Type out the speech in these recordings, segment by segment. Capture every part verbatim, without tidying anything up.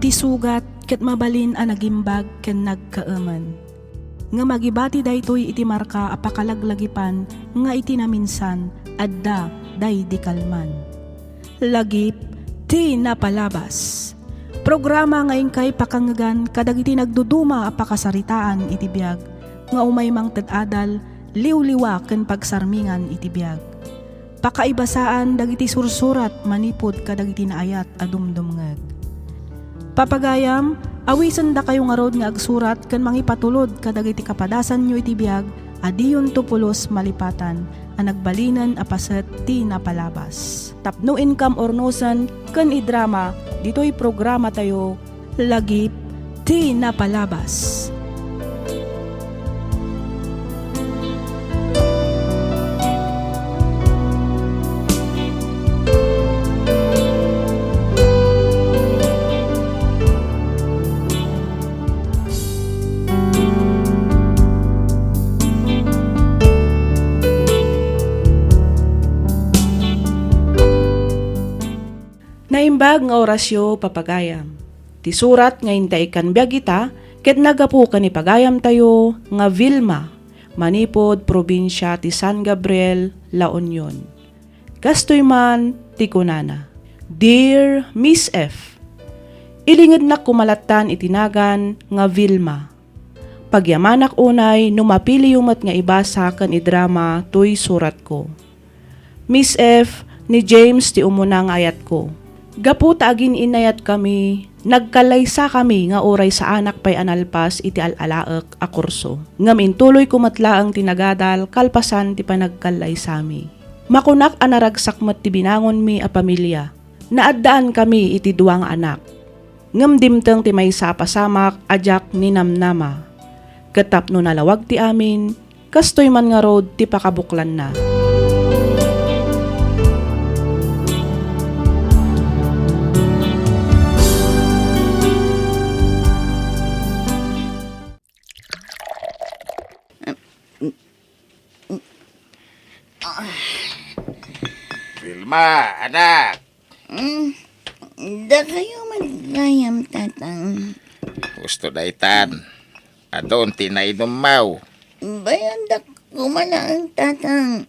Ti sugat ket mabalin a nagimbag ken nagkaemen. Ngem agibati daytoy iti marka a pakalaglagipan nga iti naminsan, adda daydi kalman. Lagip ti napalabas. Programa nga inkay pakangngegan kadagiti nagduduma a pakasaritaan iti biag nga umay mangted adal, liwliwa ken pagsarmingan iti biag. Pakaibasaan dagiti sursurat manipud kadagiti naayat a dumdumngeg. Papagayam, awisendakayo ngarud nga agsurat ken mangipatulod kadagiti kapadasanyo iti biag a diyonto pulos malipatan a nagbalinen a paset ti napalabas. Tapno inkam urnosen ken idrama ditoy programatayo, Lagip ti Napalabas. Naimbag nga orasyo, papagayam. Ti surat nga intay ikkan biag ita ket naggapu ken ni pagayamtayo nga Vilma, manipud probinsia ti San Gabriel, La Union. Kastoy man ti kunana, "Dear Miss F, ilingednak koma lattan iti nagan nga Vilma. Pagyamanak unay no mapiliyo met nga ibasa ken idrama toy suratko. Miss F, ni James ti umuna nga ayatko. Gapu ta agin-inayatkami, nagkallaysakami nga uray saanak pay a nalpas iti al-alaek a kurso. Ngem intuloyko met laeng ti nagadal kalpasan ti panagkallaysami. Makunak a naragsak met ti binangonmi a pamilia. Naaddaankami iti dua nga anak. Ngem dimteng ti maysa a pasamak a diak ninamnama. Ket tapno nalawag ti amin, kastoy man ngarud ti pakabuklanna." Vilma, anak! Mm, dakayo met gayam, Tatang. Husto daytan. Adun ti nainummaw. Bayandak koma laeng, Tatang.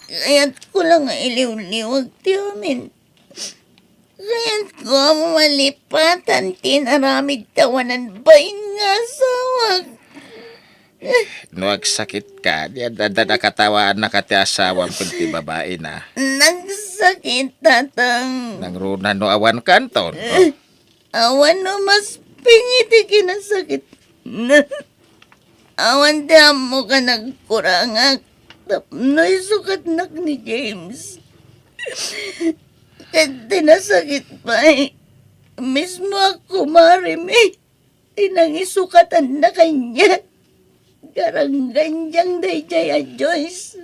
Kayatko la nga iliwliwag ti amin. Kayatko a malipatan ti inaramid ta awanan bain nga asawak. No agsakitka, di adda, adda nakatawaannaka ti asawam ken ti babaina. Nagsakit, Tatang. Nangruna no awan kanton. Oh. Awan no masping iti kinasakit. Awan ti ammo nga nagkurangak tapno isukatnak ni James. Ket ti nasakit pay, mismo a kumarimi ti nangisukatanna kaniak. Garanggandiang daydiay a Joyce.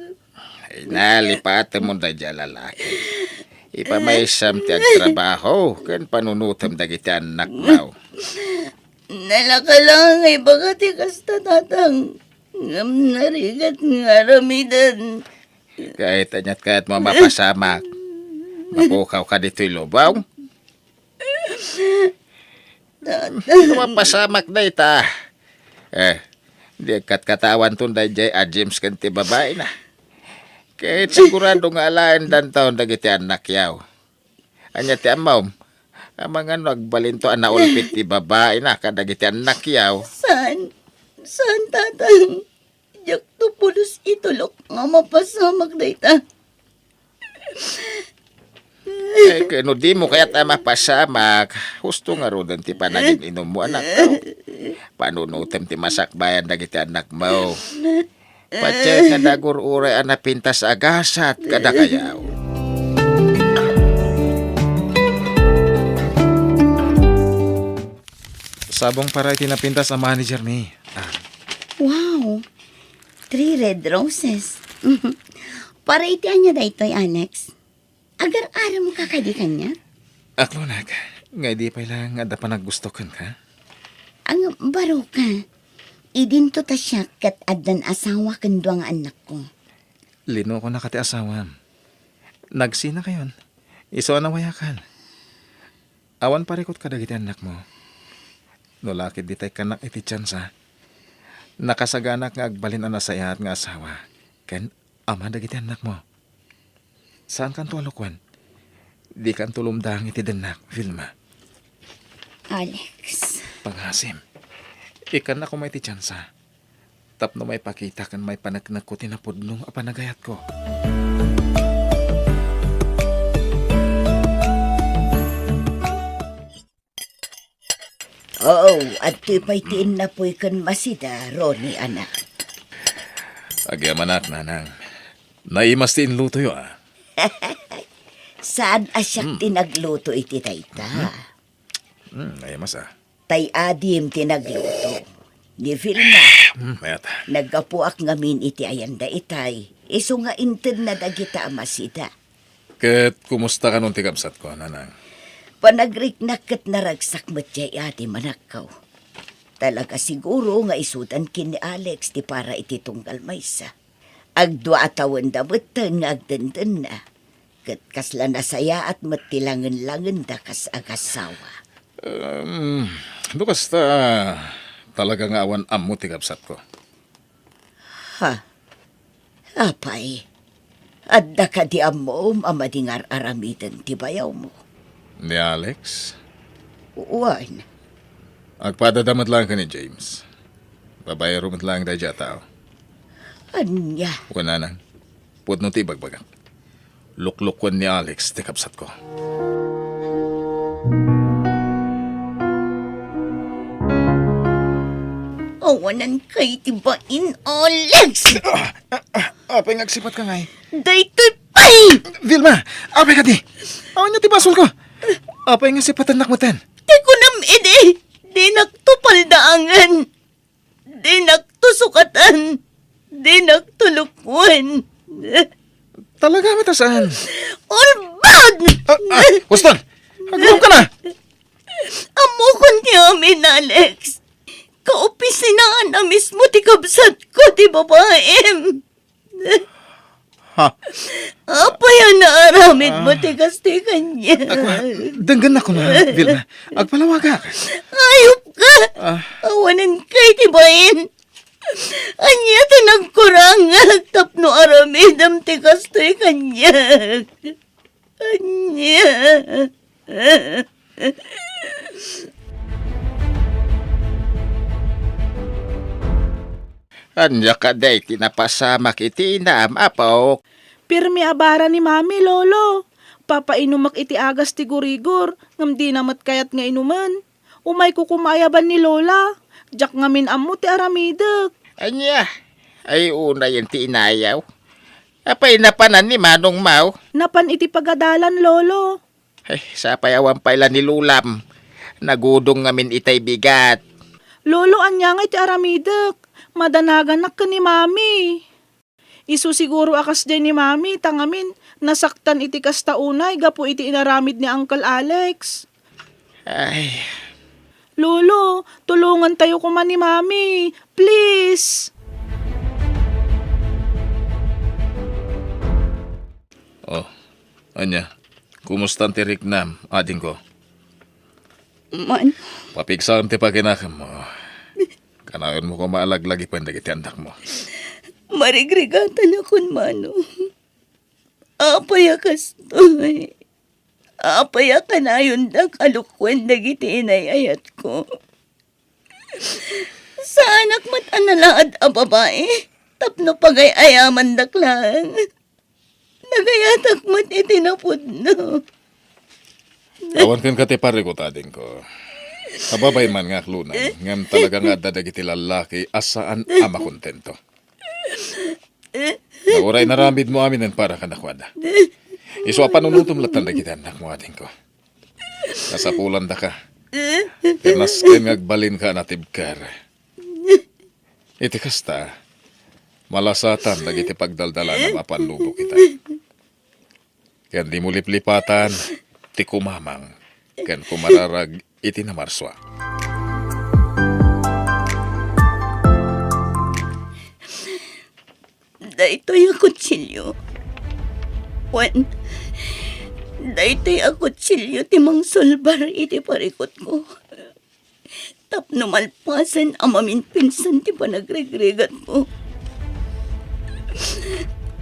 Ay, nalipatemon daydiay a lalaki. Ipamaysam ti agtrabaho ken panunotem dagiti annakmo. Nalaka la nga ibaga ti kasta, Tatang. Ngem narigat nga aramiden. Ket aniat kayatmo a mapasamak? Mapukawka ditoy lubong? Tatang. Mapasamak dayta. Eh, di katkatawanton daydiay a James ken ti babaina. Ket sigurado nga alaendanton dagiti annakyaw. Ania ti ammom? Amangan no agbalinto a naulpit ti babaina kadagiti annakyaw. Saan? Saan, Tatang? Diakto pulos itulok nga mapasamak dayta. Eh, ket no dimo kayat a mapasamak, husto ngaruden ti panagin-inummo, anak. Panunotem ti masakbayan dagiti annakmo. Patiek nga nagur-uray a napintas a gasat kadakayo. Sabong para iti napintas a manager mi. Ah. Wow! Three red roses. Para iti ania daytoy, Alex? Agar-aramka kadi kaniak? Aklonak, nga idi pay laeng nga adda panaggusto kenka? Ang baro ka. Idinto ta siak ket addan asawa ken dua nga annakko. Linukonaka ti asawam. Nagsinakayon. Isu a nawayakan. Awan parikut kadagiti annakmo. No la ket ditay kannak iti tiansa, nakasaganak nga agbalin a nasayaat nga asawa ken ama dagiti annakmo. Saankanto a lukuen. Dikanto lumdaang iti dennak, Vilma. Alex. Pangasim. Ikkannak koma iti tiansa. Tapno maipakita ken maipaneknekko ti napudno a panagayatko. Oo, adtoy pay ti innapoy ken masida, Ronnie, anak. Agyamanak, nanang. Naimas ti inlutoyo, a. Saan a siak Hmm. ti nagluto iti dayta. Hmm. Hmm, naimas, a. Tay adim ti nagluto. Ni Vilma, Hmm, mayat. naggapuak ngamin iti ayanda itay. Isu nga intedna dagita a masida. Ket kumusta kanon ti kabsatko, nanang? Panagriknak ket naragsak met jay adi manakkaw. Talaga siguro nga isudan ken ni Alex ti para iti tunggal maysa. Agdua a tawenda metten nga agdendenna, ket kasla nasayaat met ti langen-langenda kas agasawa. Em, no kasta, talaga nga awan ammo ti kabsatko. Ha? Apay, adda kadi ammom a madi nga ar-aramiden ti bayawmo? Ni Alex? Wen. Agpadada met laeng ken ni James. Babaero met laeng daydiay a tao. Ania? Wen, nanang. Pudno ti ibagbagak. Luklukuen ni Alex ti kabsatko. Awanan kay ti bain, Alex! Ah, ah, ah, apay nga agsipatka ngay? Daytoy pay! Vilma, apay kadi? Awan ti basolko. Apay nga sipatennak metten? Ti kunam idi, dinakto paldaangen. Dinakto sukatan. Dinakto lukuen. Talaga met a saan? Ulbod! Ah, ah, huston! Agurom ka na! Ammokon ti amin, Alex. Kaopisinaan a mismo ti kabsatko ti babaim. Ha? Apay a naaramidmo Ah. ti kastoy kaniak? Ako, denggennak koma, Vilma. Agpalawagak. Ayupka! Ah. Awanen kay ti bain. Ania ti nagkurangak tapno aramidem ti kastoy kaniak? Ania? Ania kadi ti napasamak iti inam, Apok? Pirmi a bara ni Mami, Lolo. Papainumak iti agas ti gurigor, ngem dina met kayat nga inumen. Umayko koma ayaban ni Lola. Diak ngamin ammo ti aramidek. Ania? Ay, unayen ti inayaw. Apay napanan ni Manong Mau? Napan iti pagadalan, Lolo. Ay, sapay awan pay la ni Lolam. Nagudong ngamin itay bigat. Lolo, ania ngay ti aramidek? Madanaganak ken ni Mami. Isu siguro a kasdiay ni Mami, ta ngamin, nasaktan iti kasta unay gapu iti inaramid ni Uncle Alex. Ay. Lolo, tulongantayo koma ni Mami. Please! Oh, ania? Kumustan ti riknam, adingko? Man. Papigsaem ti pakinakemmo. Kanaenmo koma a laglagipen dagiti annakmo. Marigrigatanakon, Manong. Apay a kastoy? Apay a kanayondak a lukuen dagiti inay-ayatko? Saanak met a nalaad a babai tapno pagay-ayamandak laeng. Nagayatak met iti napudno. Awan kenka ti parikut, adingko. Kababay man nga aklona, ngem talaga nga adda dagiti lallaki a saan a makontento. Nga uray naramidmo aminen para kadakuada. Isu a panunotem latta dagiti annakmo, adingko. Kasapulandaka. Ken nasken nga agbalinka a natibker. Iti kasta, malasatan dagiti pagdaldalanam a pannubok ita. Ken dimo liplipatan ti kumamang ken kumararag iti namarsua. Daytoy a kutsilio. Wen, Daytoy a kutsilio ti mangsulbar iti parikutko. Tapno malpasen a maminpinsan ti panagregregatko.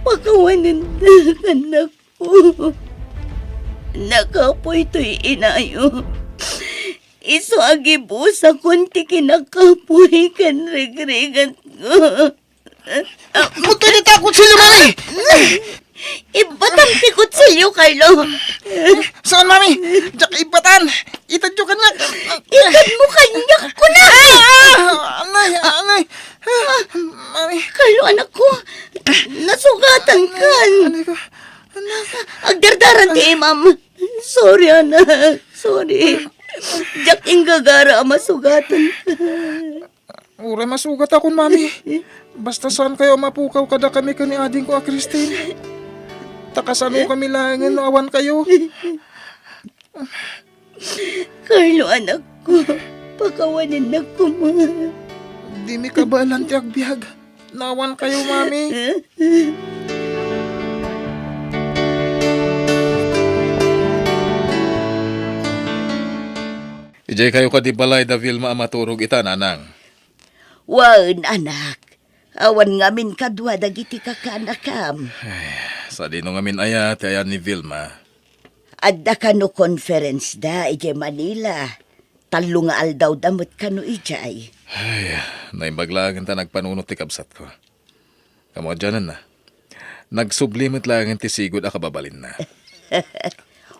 Pakawanen, annakko. Nakapuy toy inayo. Isu a gibusakon ti kinakapuy ken regregatko. Putol ita kutsilio, mami! Ibbatam ti kutsilio, Carlo. Saan, mami? Diak ibbatan! Itadyo kaniak! Itadmo kaniak, kuna! Ah! Anay, anay! Mami! Carlo, anakko, nasugatan kan. Anay ko. Agdardaran ti imam. Sorry, anak. Sorry. Diak inggagara a masugatan ka. Uray masugatakon, mami. Basta saan kayo a mapukaw kadakami ken ni adingko a Christine. Ta kasano kami laengen no awan kayo? Carlo, anakko, pakawanennak koma. Dimi kabaelan ti agbiag no awan kayo, mami. Idiay kayo kadi balay da Vilma a maturog ita, nanang? Wen, anak. Awan ngamin kadua dagiti kakaanakam. Ay, sadino ngamin aya ti ayan ni Vilma? Adda kano conference da idiay Manila. Tallo nga aldawda met kano idiay. Ay, naimbag laengen ta nagpanunot ti kabsatko. Kamo, adianenna. Nagsubli met laengen ti sigud a kababalinna.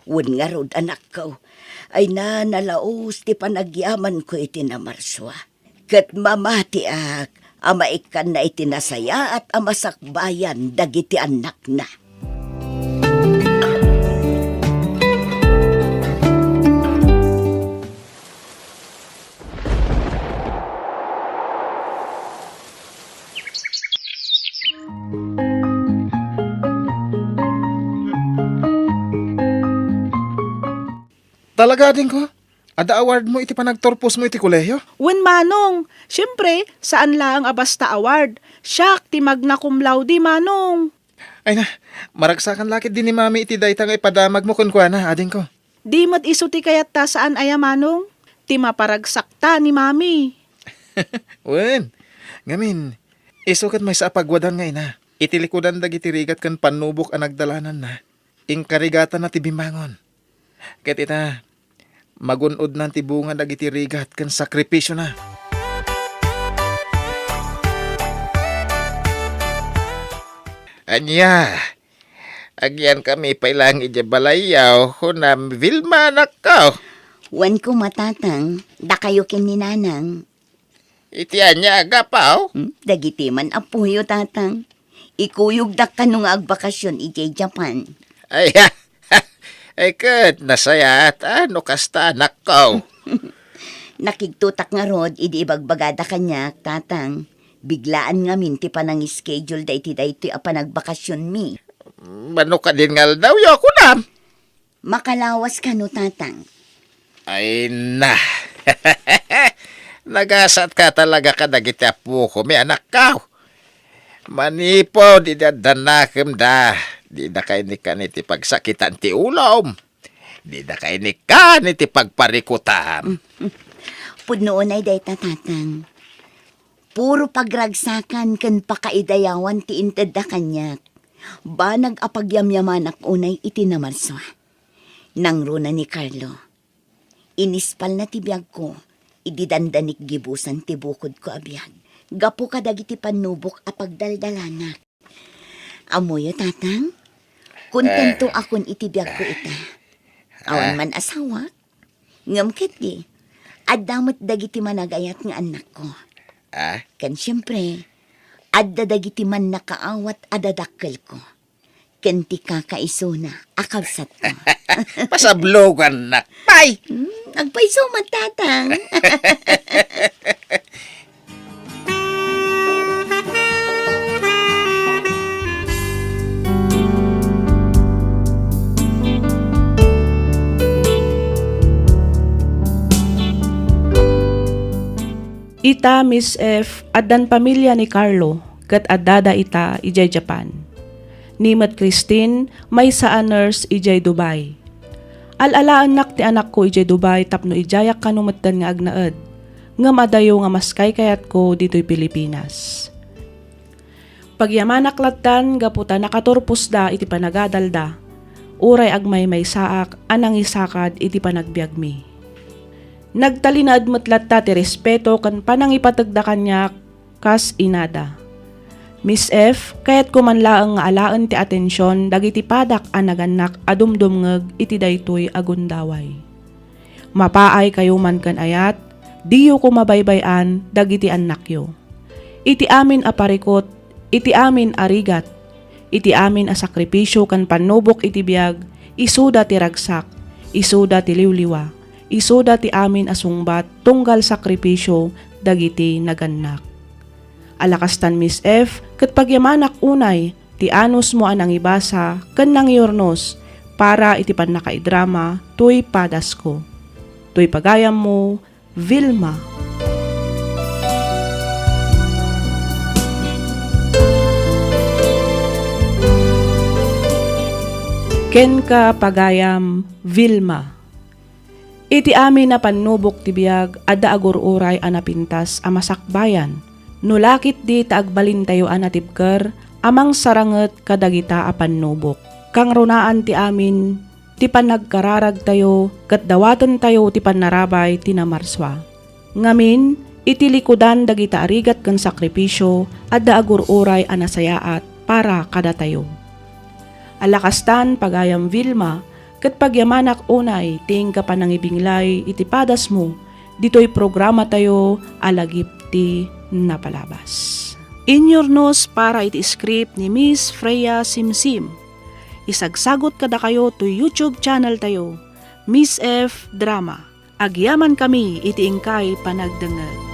Wen ngarud, anakko. Ay na, nalaus ti panagyamanko iti namarsua. Ket mamatiak a maikkanna iti nasayaat a masakbayan dagiti annakna. Talaga, adingko? Adda award mo iti panagturpos mo iti kolehiyo? Wen, manong. Siempre, saan laeng a basta award. Siak ti magna cum laude, manong. Ay na, maragsakan la ketdi ni Mami iti dayta nga ipadamag mo kenkuana, adingko. Di met isu ti kayatta, saan aya, manong? Ti maparagsakta ni Mami. Wen, ngamin, isu ket maysa a pagwadan nga ina. Iti likudan dagiti rigat ken pannubok a nagdalananna, inkarigatanna ti bimmangon. Ket ita, magun-odnan ti bunga dagiti rigat ken sakripisiona. Ania, agyankami pay laeng idiay balayyo, kunam, Vilma, anakko. Wen koma, tatang, dakayo ken ni nanang. Iti ania a gapu? Hmm, dagiti man a puyo, tatang. Ikuyogdak kano nga agbakasyon idiay Japan. Ay, ay ket nasayaat a no kasta, anakko. Nakigtotak ngarud idi ibagbagada kaniak, tatang. Biglaan ngamin ti panangischedule da iti daytoy a panagvakasionmi. Mano kadin nga aldawyo, kunam? Makalawas kano, tatang? Ay na. Nagasatka talaga kadagiti apukomi, anakko. Manipud idi adda nakemda, didaka inikkan iti pagsakitan ti ulom. Didaka inikkan iti pagparikutam. Pudno unay dayta, tatang. Puro pagragsakan ken pakaidayawan ti intedda kaniak. Banag a pagyamyamanak unay iti namarsua. Nangruna ni Carlo. Inispalna ti biagko idi dandanik gibusan ti bukodko a biag gapu kadagiti pannubok a pagdaldalanak. Ammoyo, tatang? Kontento Eh. akon iti biagko ita. Awan Ah. man asawak. Ngem ketdi, adda met dagiti managayat nga annakko. Ah? Ken siempre, adda dagiti mannakaawat a dadakkelko. Ken ti kakaisuna a kabsatko. Pasablogannak pay! Hmm, agpayso met, tatang. Ita, Miss F, addan pamilia ni Carlo, ket addada ita idiay Japan. Ni met Christine, maysa a nurse idiay Dubai. Al-alaennak ti anakko idiay Dubai tapno idiayak kano metten nga agnaed, ngem adayo nga maskaykayatko ditoy Pilipinas. Pagyamanak lattan gapu ta nakaturposda iti panagadalda, uray agmaymaysaak a nangisakad iti panagbiagmi. Nagtalinaed met latta ti respeto ken panangipategda kaniak kas inada. Miss F, kayatko man laeng nga alaen ti atension dagiti padak a nagannak a dumdumngeg iti daytoy a gundaway. Mapaaykayo man ken ayat, diyo koma baybay-an dagiti annakyo. Iti amin a parikut, iti amin a rigat, iti amin a sakripisio ken pannubok iti biag, isuda ti ragsak, isuda ti liwliwa, isuda ti amin a sungbat tunggal sakripisio dagiti nagannak. Alakastan, Miss F, ket pagyamanak unay ti anusmo a nangibasa ken nangiurnos para iti pannakaidrama toy padasko. Toy pagayammo, Vilma. Kenka, pagayam, Vilma. Iti amin a pannubok ti biag, adda agur-uray a napintas a masakbayan. No la ketdi ta agbalintayo a natibker a mangsaranget kadagita a pannubok. Kangrunaan ti amin ti panagkararagtayo ket dawatentayo ti pannarabay ti namarsua. Ngamin, iti likudan dagita a rigat ken sakripisio, adda agur-uray a nasayaat para kadatayo. Alakastan, pagayam Vilma, ket pagyamanak unay ti inka panangibinglay iti padasmo ditoy programatayo a Lagip ti Napalabas. Inyurnos para iti script ni Miss Freya Simsim. Isagsagut kadakayo toy YouTube channel tayo, Miss F Drama. Agyamankami iti inkay panagdengngeg.